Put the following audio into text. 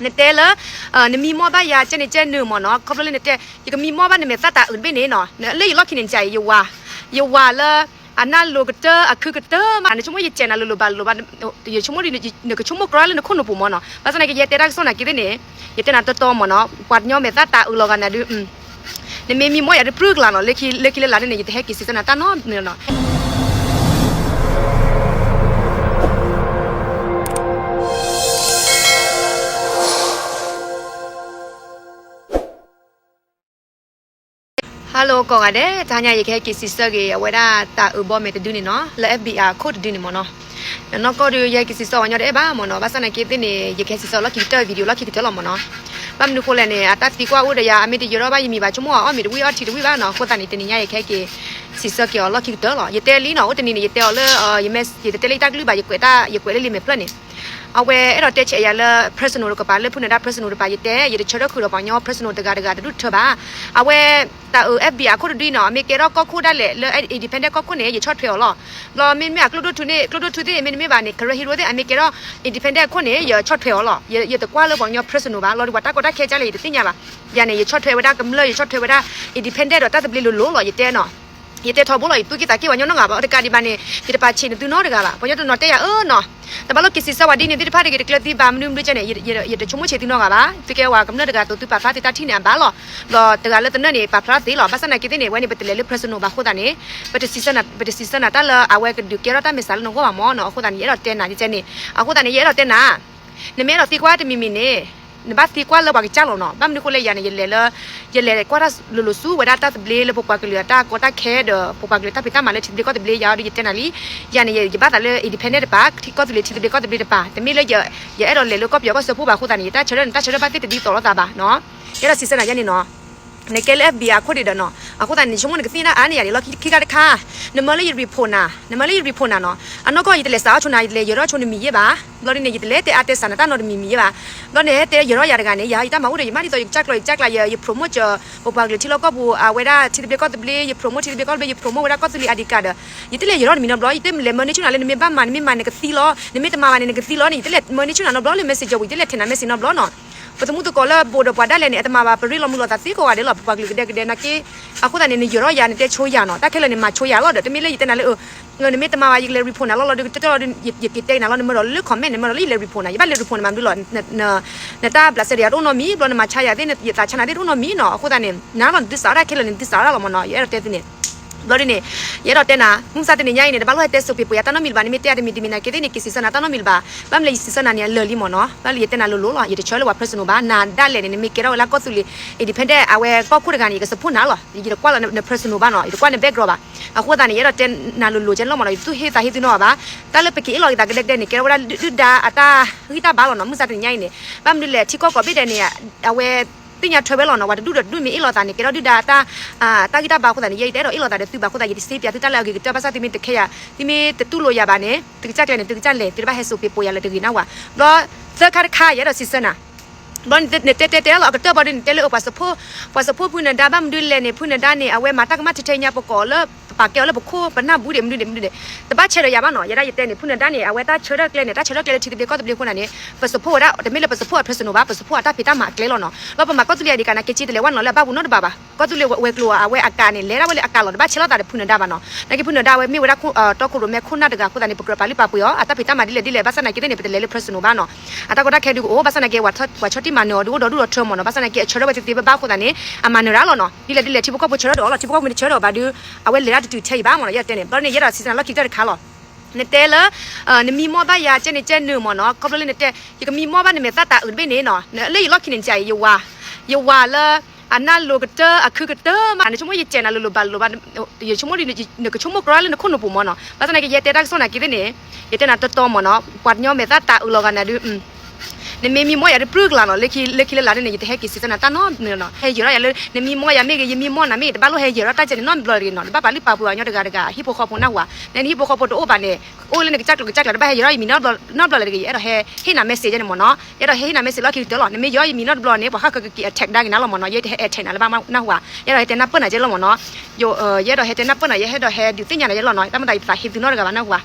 နတဲလၢ နမံမီၢ်ဘၣ်ယၤကဲန့ၣ်ကဲနုာ်မ့ၢ်နီၤ, ခီဖျိလၢနတဲ ယကမံမီၢ်ဘၣ်နမဲာ်သၣ်တၤအုးတဘ့ၣ်န့ၣ်နီၤ, လၢယလီၢ်ခံန့ၣ်ကယၤအံၤ ယဝၤ, ယဝၤလၢ အနၢ်လိၤကတၢၢ် အခုကတၢၢ်မး, နဆိကမိၣ်ယကဲနၤလိၤလိၤဘၣ်လိၤဘၣ်, ယဆိကမိၣ်ဒီး နကဆိကမိၣ်ကြီလၢနခိၣ်နူာ်ပူၤမ့ၢ်နီၤ, ဘၣ်ဆၣ်သနာ်က့ ယတဲတၢ်ကစီၣ်နာ်က့သ့ၣ်န့ၣ်, ယတဲနၤတီတီမ့ၢ်နီၤ, ပှၤကညီမဲာ်သၣ်တၤအုးလီၤဂာ်နၤဒုး နမ့ၢ်မံမီၢ်ယၤဒုးပြုၢ်ကလာ်နီၤ, လၢခံလၢလါဒ်န့ၣ် ယတဟဲက့ၤစံးဆၢနၤတၢ်နီတမံၤနီၤ. Hello ကိးဂၤဒဲး, တဟါညါယကဟဲက့ၤစံးဆၢက့ၤ အဝဲဒၣ်တၤအုးဘီမဲာ်တဒုန့ၣ်နီၤ, လၢ F B I အခိၣ်တဒုန့ၣ်မ့ၢ်နီၤ. နီၢ်ကီၢ်ဒုး ယဟဲက့ၤစံးဆၢပှၤကညီတအဲၣ်ဘၣ်မ့ၢ်နီၤ, ဘၣ်ဆၣ်သနာ်က့သ့ၣ်န့ၣ် ယကဟဲစံးဆၢလီၢ်ခံကတၢၢ် video လီၢ်ခံကတၢၢ်လီၤမ့ၢ်နီၤ. ဘၣ်မနုၤဃိလဲၣ်န့ၣ် အတၢ်သံကွၢ်အိၣ်ဒီးယၤ အမ့ၢ်တယၢၤထီၣ်ဘၣ် ယမံၤဘၣ် ဆိကမိၣ်အီၤ အီၣ်မ့ၤတဝံၣ်အီထံတဝံၣ်ဘၣ်နီၤ, အဃိသတးန့ၣ် တနံၤညါယကဟဲက့ၤ စံးဆၢက့ၤအီၤလီၢ်ခံကတၢၢ်လီၤ. ယတဲလံနီၤ, အိၣ်တနံၤန့ၣ် ယတဲအီၤလၢ ယတဲတ့ၢ်လၢယတၢ်ကလုၢ်ဘၣ်, ယကွဲးတၢ် ယကွဲးလၢလံာ်မဲာ်ဖျၢၣ်န့ၣ် အဝဲအဲၣ်ဒိးတဲဆဲးယၤလၢ personal တကပၤ လၢဖုနဒါ personal တကပၤ, ယတဲ ယတဆၢထၢၣ်ဃုာ်ဒီးပှၤကညီ personal တဂၤတဂၤတဒူၣ်တထၢဘၣ်. အဝဲတၤအုး F B I အခိၣ်တဒုနီၤ, အမ့ၢ်ကဲထီၣ်ကီၢ်ခိၣ်ဒၣ်လဲာ်လၢ independent ကီၢ်ခိၣ်န့ၣ် ယဆီၣ်ထွဲအီၤလီၤ. ဘျီမ့မ့ၢ်အကျိဒိၣ်ထူန့ၣ် ကျိဒိၣ်ထူသ့ၣ် မ့တမ့ၢ်ဘၣ်န့ၣ် ကရၢဟံရိသ့ၣ် အမ့ၢ်ကဲထီၣ် independent အခိၣ်န့ၣ် ယဆီၣ်ထွဲအီၤလီၤ. ယတကွၢ်လၢပှၤကညီ personal ဘၣ်, လီၤဒုးပှၤတၢ်ကီတၢ်ခဲကလဲၣ် ယတသ့ၣ်ညါဘၣ်. ယၤန့ၣ် ယဆီၣ်ထွဲဝဲဒၣ်ကမျၢၢ်, ယဆီၣ်ထွဲဝဲဒၣ် independent ဒီးတၢ်သဘျ့လိၤလိၤလီၤ ယတဲနီၤ. ယတဲထီဘိလီၤ, ယသူၣ်က့သးက့ပှၤကညီနီတဂၤဘၣ်, တကးဒံးဘၣ်န့ၣ် ယတပာ်ဆံးနသုနီတဂၤဘၣ်. ပှၤကညီတနီၤတဲယၤအၢနီၤ, တဘၣ်လိၣ်က့ၤစံးဆၢဝဲဒ်န့ၣ်သ့ၣ်တဖၣ်တဂ့ၤ တကျၢၤသံဘၣ် မနုၤမနုၤကဲန့ၣ် ယတဆိကမိၣ်ဆံးသုနီတဂၤဘၣ်. သုကဲဝဲကမျၢၢ်တဂၤ သိးသုပာ်ဖျါသုတၢ်ထံၣ်န့ၣ်အဘၣ်လီၤ. ဒီးတဂၤလၢသနၢၣ်န့ၣ် ပာ်ဖျါသ့လီၤ. ဘၣ်ဆၣ်သနာ်က့သ့ၣ်န့ၣ် ဝဲန့ၣ် ပတလဲၤလၢ personal ဘၣ်အဃိသတးန့ၣ် ပတစံးဆၢနၤ, ပတစံးဆၢနၤတၢ်လၢအဝဲကဒုးကဲထီၣ်တၢ်မဲာ်ဆှးလၢနဂီၢ်ဘၣ်မ့ၢ်နီၤ. အဃိသတးန့ၣ် ယအဲၣ်ဒိးတဲနၤကဲန့ၣ်, အဃိသတးန့ၣ် ယအဲၣ်ဒိးတဲနၤ နမ့ၢ်အဲၣ်ဒိးသံကွၢ်တမံၤမံၤန့ၣ် နဘၣ်သံကွၢ်လၢပှၤကစၢ်လီၤနီၤ. ဘၣ်မနုၤဃိလဲၣ် ယၤန့ၣ် ယလဲၤလၢ ယလဲၤကွၢ်တၢ်လိၤလိၤဆူဝဲဒၣ်တၢ်သဘျ့လၢပပှၤကလုာ်အတၢ်ကီတၢ်ခဲဒီး ပပှၤကလုာ်တၢ်ဖံးတၢ်မၤလၢထံသဘျ့ကီၢ်သဘျ့ ယၤဒီးယတဲနၤလံ. ယၤန့ၣ် ယဘၣ်သးလၢ independent တကပၤ, ကီၢ်သူလ့ၤထံသဘျ့ကီၢ်သဘျ့တကပၤ, တမ့ၢ်လၢ ယအဲၣ်ဒိးလဲၤလၢကီၢ်ပယီၤကီၢ်စၢဖှိၣ်ဘၣ်အဃိသတးန့ၣ် ယတၢ်ဆၢထၢၣ်န့ၣ် တၢ်ဆၢထၢၣ်ဘၣ်သ့ၣ်တဒ်သိးလိာ်သးဘၣ်နီၤ. ယအဲၣ်ဒိးစံးဆၢနၤယဲန့ၣ်နီၤ. နကဲလၢ F B I အခိၣ်ဒံးဒီးနီၤ, အဃိသတးန့ၣ် နဆိကမိၣ်နကသ့ၣ်ညါဒၣ်အါန့ၢ်ယၤန့ၣ်လီၤ. ခံခါတခါ နမၢလၢယ report နၤ, နမၢလၢယ report နၤနီၤ. အနီၢ်ကီၢ် ယတလဲၤစးထီၣ်ဆိနၤ, ယတလဲၤယၢၤထီၣ်ဆိနမံၤယဲၢ်ဘၣ်. ဘျီဒ်န့ၣ် ယတလဲၤတဲအါတဲစှၤနၤတၢ်နီတမံၤမံၤယဲၢ်ဘၣ်. ဘျီန့ၣ် ဟဲတဲယၢၤထီၣ်ယၤတဂၤန့ၣ် ယၤ ယတၢ်မၤအိၣ်ဒီးယမၤဒ်သိးယကစၢ်ကျီၤ ယကစၢ်ကျါ ယ ယ promote ကၢၤ ပပှၤကလုာ်ထံလီၢ်ကီၢ်ပူၤ အဝဲဒၣ်ထံသဘျ့ကီၢ်သဘျ့ ယ promote ထံသဘျ့ကီၢ်သဘျ့ ယ promote ဝဲဒၣ်ကီၢ်သူလ့ၤအဒံးကးဒီး ယတလဲၤယၢၤထီၣ်နမံၤနီတဘျီ, ယတလဲၤမၢန့ၢ်ဆူၣ်နၤလၢနမ့ၢ်ဘၣ်မၤ နမ့ၢ်မၤနကသံလီၤ, နမ့ၢ်တမၤဘၣ်န့ၣ် နကသံလီၤန့ၣ် ယတလဲၤမၢန့ၢ်ဆူၣ်နၤနီတဘျီလၢ messenger ပူၤ, ယတလဲၤထဲနၤ message နီတဘျီနီၤ. ပသမူသကိးလၢဘိးဒီးပှၤဒၣ်လဲာ်န့ၣ် အတမၤဘၣ် ပရ့လိာ်မုာ်လိာ်သးသ့ကိးဂၤဒဲးလီၤ. ပပှၤကလုာ်ကဒဲကဒဲနာ်က့ အဃိသတးန့ၣ် နယၢၤထီၣ်ယၤ နတဲဆိယၤနီၤ. တၢ်ခဲလၢာ်န့ၣ် မၤဆိယၤလီၤဒီး တမ့ၢ်လၢယတဲနၤလၢ နမ့ၢ်တမၤဘၣ် ယကလဲၤ report နၤလီၤလီၤဒီး ကတၢၢ်လီၤဒီး ယကတဲနၤလီၤ နမၢဒီးလၢ comment န့ၣ် မၢဒီးလၢယလဲၤ report နၤ, ယဘၣ်လဲၤ report နၤမၤမနုၤလီၤ. နတၢ်ဘျးစဲဒီးယၤတအိၣ်နီတမံၤ, ဘျီနမၤဆါယၤသ့ၣ် ယသးဆါနၤသ့ၣ်တအိၣ်နီတမံၤနီၤ. အဃိသတးန့ၣ် နၤလီၤ နသုစးထီၣ်တၢ်ခဲလၢာ် နသုစးထီၣ်တၢ်လီၤမ့ၢ်နီၤ. ယအဲၣ်ဒိးတဲသုန့ၣ် ဘျီဒ်န့ၣ် ယအဲၣ်ဒိးတဲနၤ မုၢ်မဆါတနံၤညါအံၤန့ၣ် တဘၣ်လိၣ်ဟဲတဲစိာ်ပ့ၤပှဲၤယၤတၢ်နီတမံၤလၢၤဘၣ်. နမ့ၢ်တဲတမံၤတမံၤနာ်က့သ့ၣ်န့ၣ် က့ၤစံးဆၢနၤတၢ်နီတမံၤလၢၤဘၣ်. ဘၣ်မနုၤလဲၣ် ယစံးဆၢနၤန့ၣ် အလၢာ်လံမ့ၢ်နီၤ. ဘၣ်လၢယတဲနၤလိၤလိၤလီၤ, ယတဆၢလၢပှၤ personal ဘၣ်. နၤဒၣ်လဲာ်န့ၣ် နမ့ၢ်ကဲထီၣ်ဝဲလၢကီၢ်သူလ့ၤ independent အဝဲကီၢ်ခိၣ်တဂၤန့ၣ် ယက support နၤလီၤ. ယတကွၢ်လၢန personal ဘၣ်နီၤ, ယတကွၢ်န background ဘၣ်. အဃိသတးန့ၣ် ယအဲၣ်ဒိးတဲနၤလိၤလိၤကဲလီၤမ့ၢ်နီၤ. ယတသူၣ်ဟ့သးဟ့သုနီတဂၤဘၣ်. တၢ်လၢပက့ၤအ့ၣ်လိာ်က့ၤသးကဒဲကဒဲန့ၣ် ကဲထီၣ်ဝဲဒၣ်ဒုၣ်ဒါအတၢ်ဂံၢ်တၢ်ဘါလီၤနီၤ. မုၢ်မဆါတနံၤညါအံၤန့ၣ် ဘၣ်မနုၤလဲၣ် ထံကီၢ်ကိးဘ့ၣ်ဒဲးန့ၣ် အဝဲ သ့ၣ်ညါထွဲဝဲလီၤနီၤ. ပှၤတဒူၣ်ဒီးတဒူၣ်မ့ၢ်အ့ၣ်လိာ်သးန့ၣ် ကဲထီၣ်ဒုၣ်ဒါတၢ် တၢ်ဂံၢ်တၢ်ဘါအဃိသတးန့ၣ် ယဲယတအဲၣ်ဒိးအ့ၣ်လိာ်သးဒီးသုဘၣ်အဃိသတး ယတစ့ပၠးသုတၢ်လၢအဂ့ၤကတၢၢ် ဘၣ်ဆၣ်သုမ့ၢ်တခဲယၤ သုမ့ၢ်တတူၢ်လိာ်ယၤဘၣ်န့ၣ် သုကစၢ်ကျဲန့ၣ် သုကစၢ်လဲၤ သုတဘၣ်ဟဲစိာ်ပ့ၤပိာ်ယၤလၢတဂ့ၤနၢ်ဟူဧါ. ဘျီ သၢခါတခါ ယအဲၣ်ဒိးစံးဆၢနၤ ဘျီနတဲတဲတဲလီၤ အကတၢၢ်ဘျီဒ်န့ၣ် တဲလၢအပှၤ support ပှၤ support ဖုနဒါ ဘၣ်မနုၤလဲၣ်န့ၣ် ဖုနဒါန့ၣ် အဝဲမၤတၢ်ကမၣ်ထဲထဲညါ ပကိးလၢ ပပာ်ကဲအီၤလၢပခိၣ်ပနၢ်ဘူးဒံးမနုၤဒံးမနုၤဒံး တဘၣ်ဆဲးဒီးယၤဘၣ်နီၤ. ယဲဒၣ်ယတဲန့ၣ် ဖုနဒါန့ၣ် အဝဲတၢ်ဆၢထၢၣ်ကျဲန့ၣ် တၢ်ဆၢထၢၣ်ကျဲလၢထံသဘျ့ကီၢ်သဘျ့အဃိန့ၣ် ပ support ဝဲဒၣ် တမ့ၢ်လၢပ support အ personal ဘၣ် ပ support အတၢ်ဖံးတၢ်မၤအကျဲလီၤနီၤ. ဘျီပမၤကီၢ်သူလ့ၤအဒံးကးနာ်က့ က့တလဲၤဝဲနီၤလၢအဘၣ်ပူၤနီတဘျီဘၣ်. ကီၢ်သူလ့ၤဝဲၤကျိၤအဝဲအကးန့ၣ် လဲၤဒၣ်ဝဲလၢအကးလီၤ တဘၣ်ဆဲးလိာ်သးဒီးဖုနဒါဘၣ်နီၤ. နာ်က့ဖုနဒါဝဲမ့ၢ်ဝဲဒၣ် တီခိၣ်ရိၣ်မဲခိၣ်နၢ်တဂၤအဃိသတးန့ၣ် ပကြၢးပာ်လုၢ်ပာ်ပှ့ၤအီၤ အတၢ်ဖံးတၢ်မၤဒ်လဲၣ်ဒ်လဲၣ် ဘၣ်ဆၣ်နာ်က့သ့ၣ်န့ၣ် ပတလဲၤလၢ personal ဘၣ်နီၤ. အတၢ်ကီတၢ်ခဲဒုးကအိၣ် ဘၣ်ဆၣ်နာ်က့ ပှၤဆီၣ်တံၢ်မၤနၢၤအီၤဒုးအိၣ်ဒီးဒူၣ်ဒီးထၢမ့ၢ်နီၤ. ဘၣ်ဆၣ်နာ်က့ အဆၢထၢၣ်ဝဲသ့သ့ဘၣ်ဘၣ်အဃိသတးန့ၣ် အမၤနၢၤဒၣ်လီၤနီၤ. ဒ်လဲၣ်ဒ်လဲၣ် ထံဖိကီၢ်ဖိဆၢထၢၣ်ဒီးအီၤလီၤ ထံဖိကီၢ်ဖိမ့ၢ်တဆၢထၢၣ်ဒီးဘၣ်ဒုး အဝဲလဲၤဒၣ်တတုၤထဲအံၤဘၣ်မ့ၢ်နီၤ. ယဲဒၣ်တဲန့ၣ် ဘျီန့ၣ် ယအဲၣ်ဒိးစံးဆၢနၤလီၢ်ခံကတၢၢ်တခါလီၤ. နတဲလၢ နမံမီၢ်ဘၣ်ယၤကဲန့ၣ်ကဲနုာ်မ့ၢ်နီၤ ခီဖျိလၢနတဲ ယကမံမီၢ်ဘၣ်နမဲာ်သၣ်တၤအုးတဘ့ၣ်န့ၣ်နီၤ လၢယလီၢ်ခံန့ၣ်ကယၤအံၤ ယဝၤ ယဝၤလၢ အနၢ်လိၤကတၢၢ် အခုကတၢၢ်မး နဆိကမိၣ်ယကဲနၤလိၤလိၤဘၣ်လိၤဘၣ် ယဆိကမိၣ်ဒီး နကဆိကမိၣ်ကြီလၢနခိၣ်နူာ်ပူၤမ့ၢ်နီၤ. ဘၣ်ဆၣ်သနာ်က့ ယတဲတၢ်ကစီၣ်နာ်က့သ့ၣ်န့ၣ် ယတဲနၤတီတီမ့ၢ်နီၤ ပှၤကညီမဲာ်သၣ်တၤအုးလီၤဂာ်နၤဒုး နမ့ၢ်မံမီၢ်ယၤဒုးပြူၢ်ကလာ်နီၤ လၢခံလၢခံလၢလာ်န့ၣ် ယတဟဲက့ၤစံးဆၢနၤတၢ်နီတမံၤနီၤ ဟဲယၢၤထီၣ်ယၤလၢ နမံမီၢ်ယၤမ့ၢ်ဂ့ၤ ယမံမီၢ်နၤမ့ၢ်ဂ့ၤ တဘၣ်လိၣ်ဟဲယၢၤထီၣ်တၢ်ကဲန့ၣ်နီတဘျီတဂ့ၤနီၤ နဘၣ်ပာ်လုၢ်ပာ်ပှ့ၤအီၤညီတဂၤတဂၤ ဟံၣ်ဖိဃီဖိနၢ်ဟူဧါ နဟံၣ်ဖိဃီဖိတအိၣ်ဘၣ်န့ၣ် အိၣ်လၢနကစၢ်ကျိၤကစၢ်ကျါ တဘၣ်ဟဲယၢၤထီၣ်ယမံၤနီတဘျီနီတဘျီလၢတဂ့ၤ ယအဲၣ်ဒိးဟဲဟ့ၣ်နၤ message န့ၣ်မ့ၢ်နီၤ ယအဲၣ်ဒိးဟဲဟ့ၣ်နၤ message လီၢ်ခံကတၢၢ်လီၤ နမ့ၢ်ယၢၤယမံၤနီတဘျီန့ၣ် ပှၤဃၣ်ဃၢၤကက့ၤ attack ဒါက့ၤနၤလီၤမ့ၢ်နီၤ ယဲတဟဲ attack နၤလၢၤဘၣ်နၢ်ဟူဧါ ယအဲၣ်ဒိးဟဲတဲနၢ်ပၢၢ်နၤကဲလီၤမ့ၢ်နီၤ ယအဲၣ်ဒိးဟဲတဲနၢ်ပၢၢ်နၤ ယဟဲဒိးဟဲဒုးသ့ၣ်ညါနၤယဲလီၤနီၤ တၢ်မ့ၢ်သးယသးဟ့သုနီတဂၤဘၣ်နၢ်ဟူဧါ